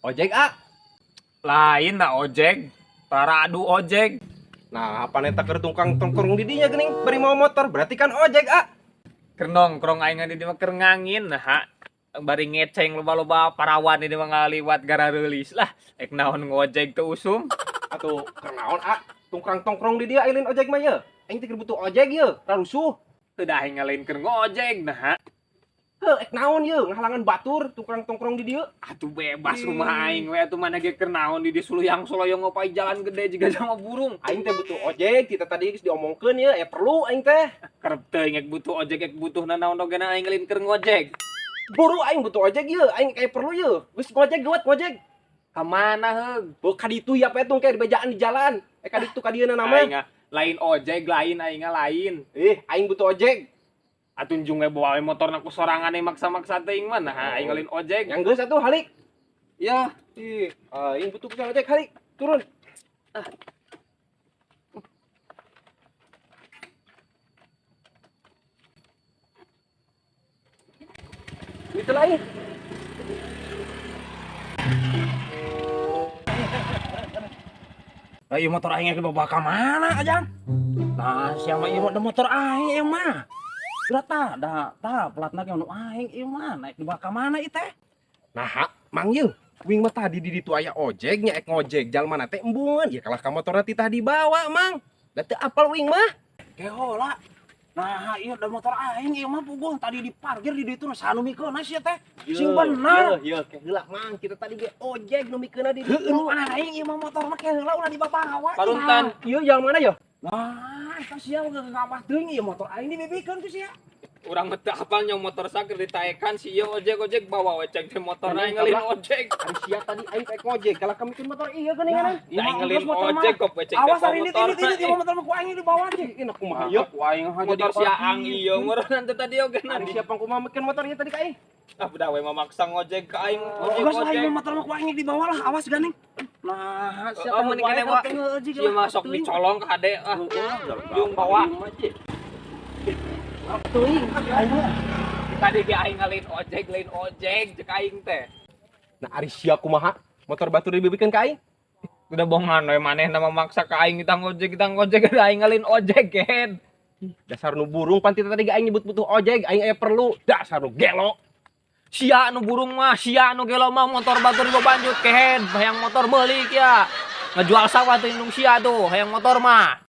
Ojek ah. Lain dah ojek. Paradu ojek. Nah, apa neta keur tungkang tongkrong di dinya geuning bari mau motor, berarti kan ojek ah. Keur nongkrong aing di dieu mah keur ngangin nah ha. Bari ngeceng loba-loba parawan di dieu mah ngaliwat gara reulis lah. Ek naon ngojek teu usum. Atuh keur naon ah? Tungkrang tongkrong di dieu ailin ojek mah ye. Aing teh keur butuh ojek ye, rarusuh. Teu da aing ngalain keur ngojek nah ha. Heuh, ek naon ye ngahalangan batur tungkrang tongkrong di dieu. Atuh bebas rumah aing we atuh mana ge keur naon di dieu suluyang soloyong ngopai jalan gede jiga sama burung. Aing teh butuh ojek, kita tadi geus diomongkeun ye, ya perlu aing teh. Kerep teuing ek butuh ojek ek butuh nanaon oge na aing ngelin keur ngojek. Buru aing butuh ojek ye, aing kayak perlu ye. Geus ngojek geuwat ngojek. Ka mana heug? Beuh ka ditu ya petung kayak dibejaan di jalan. Eh ka ditu ka dieuna nama. Aing lain ojek lain aing lain. Eh, aing butuh ojek. Atuh njung we bawa we motorna ku sorangan yang maksa-maksa teuing mah nah aing ngelin ojek. Yang geus atuh halik. Ya, Ih, aing butuh pisan ojek halik. Turun. Ah. Itu lain. Lah ieu motor aing dibawa ka mana ajang? Nah, siapa ieu mah motor aing ieu mah. Udah tah, dah tah pelatna ge nu aing ieu mah naik dibawa ka mana ieu teh? Nah, mang ye, wing mah tadi di ditu aya ojek nya ek ngojek jalmana teh embungan, ya kalah ka motorna ti tah dibawa, Mang. Da teu apal wing mah. Kehola. Nah, ieu da motor aing ieu mah puguh tadi diparkir di ditu saha nu mikeunna sia teh. Sing bener. Ye, ye, ke heula Mang, kita tadi ge ojek nu mikeunna di Heueuh ditu. nu aing ieu mah motor mah ke heula ulah dibawa. Paruntan. Ieu jalmana ye? Nah, eta sia mah gagabah teuing ieu motor aing dibibikeun ku sia. Urang mah teu apal nyong motor saker ditaekan si ieu ojek-ojek bawa we cek teh motor aing ngelin ojek. Ari sia tadi aing ek ngojek, kalah ka mikeun motor ieu geuningan. Da aing ngelin ojek kok we cek teh Awas ari motor. ini ini motor mah ku aing dibawa aja. Ini kumaha? Iya, ku aing aja Motor sia ang ieu ngeureun teh tadi oge Ari nanti. sia pangkumaha mikeun motor ieu tadi ka aing? Ah udah we mah maksa ngojek ka aing ojek Geus lah ojek. ieu motor mah ku aing dibawa lah, awas gandeng. Nah, sia Oh, mun kene wa. Ieu mah sok dicolong ka hade ah. Jeung bawa. Tadi ge aing ngalin ojek, lain ojek cek aing teh. Nah, ari sia kumaha? Motor batur dibibikeun ka aing? Udah bongan we manehna mah maksa ka aing kita ngojek aing ngalin ojek gen. Dasar nu burung pan tadi ge aing nyebut butuh ojek, aing aya perlu. Dasar nu gelo. Sia nu burung mah, sia nu gelo mah motor batur dibawa banjut kehed, hayang motor beulik ya. Ngejual sawah tuh indung sia tuh, hayang motor mah.